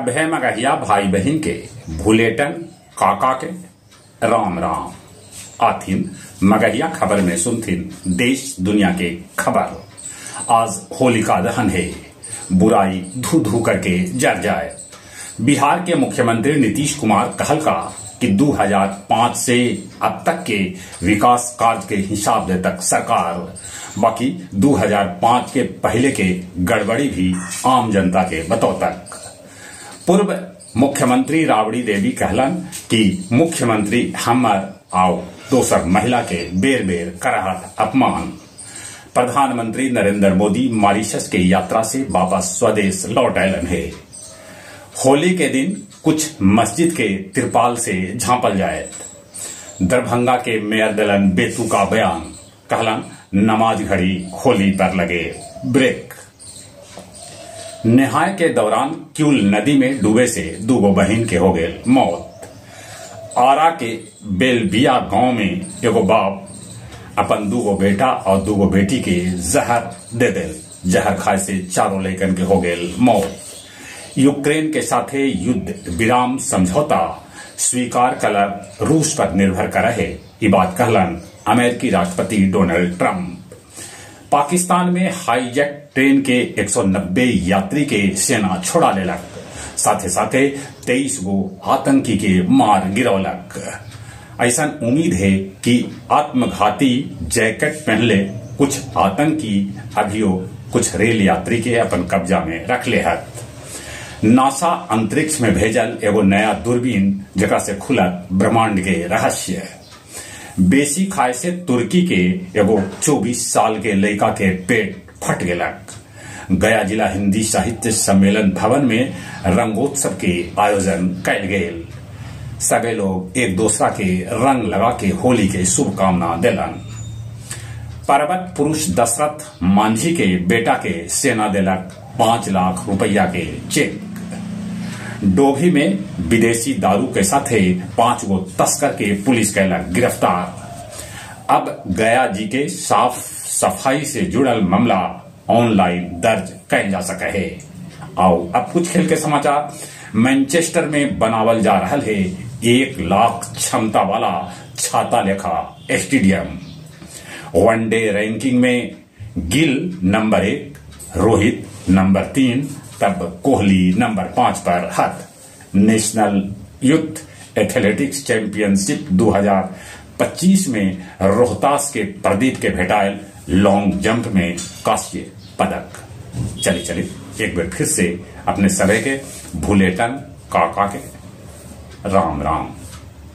सभ्य मगहिया भाई बहिन के भुलेटन काका के राम राम। आथिन मगहिया खबर में सुनथिन देश दुनिया के खबर। आज होलिका दहन है, बुराई धू धू करके जर जाए। बिहार के मुख्यमंत्री नीतीश कुमार कहल का कि 2005 से अब तक के विकास कार्य के हिसाब दे तक सरकार, बाकी 2005 के पहले के गड़बड़ी भी आम जनता के बताओ तक। पूर्व मुख्यमंत्री राबड़ी देवी कहलन कि मुख्यमंत्री हमर आओ दोसर महिला के बेर बेर करहत अपमान। प्रधानमंत्री नरेंद्र मोदी मॉरिशस के यात्रा से वापस स्वदेश लौट आयलन है। होली के दिन कुछ मस्जिद के तिरपाल से झांपल जाए। दरभंगा के मेयर दलन बेतू का बयान, कहलन नमाज घड़ी होली पर लगे ब्रेक। नहाय के दौरान क्यूल नदी में डूबे से दूगो बहन के हो गए मौत। आरा के बेलबिया गांव में एगो बाप अपन दूगो बेटा और दूगो बेटी के जहर दे दिल। जहर खाए से चारों लड़कन के हो गए मौत। यूक्रेन के साथे युद्ध विराम समझौता स्वीकार कलर रूस पर निर्भर कर रहे, ये बात कहलन अमेरिकी राष्ट्रपति डोनाल्ड ट्रंप। पाकिस्तान में हाईजैक ट्रेन के 190 यात्री के सेना छोड़ा लेलक, साथे साथे 23 गो आतंकी के मार गिरौलक। ऐसा उम्मीद है कि आत्मघाती जैकेट पहनले कुछ आतंकी अभियो कुछ रेल यात्री के अपन कब्जा में रख ले हत। नासा अंतरिक्ष में भेजल एगो नया दूरबीन जका से खुलत ब्रह्मांड के रहस्य। बेसी खाए से तुर्की के एगो 24 साल के लड़का के पेट फट गेलक। गया जिला हिंदी साहित्य सम्मेलन भवन में रंगोत्सव के आयोजन कैल गेल। सभी लोग एक दूसरा के रंग लगा के होली के शुभकामना दिलन। पर्वत पुरुष दशरथ मांझी के बेटा के सेना दिलक 5 लाख रुपया के चेक। डोभी में विदेशी दारू के साथे 5 गो तस्कर के पुलिस कैलक गिरफ्तार। अब गया जी के साफ सफाई से जुड़ल मामला ऑनलाइन दर्ज कैल जा सके है। आओ अब कुछ खेल के समाचार। मैनचेस्टर में बनावल जा रहा है 1 लाख क्षमता वाला छाता लेखा स्टेडियम। वनडे रैंकिंग में गिल नंबर 1, रोहित नंबर 3, तब कोहली नंबर 5 पर हत। नेशनल यूथ एथलेटिक्स चैंपियनशिप 2025 में रोहतास के प्रदीप के भेटायल लॉन्ग जंप में कांस्य पदक। चले चले एक बार फिर से अपने सभी के भुलेटन काका के राम राम।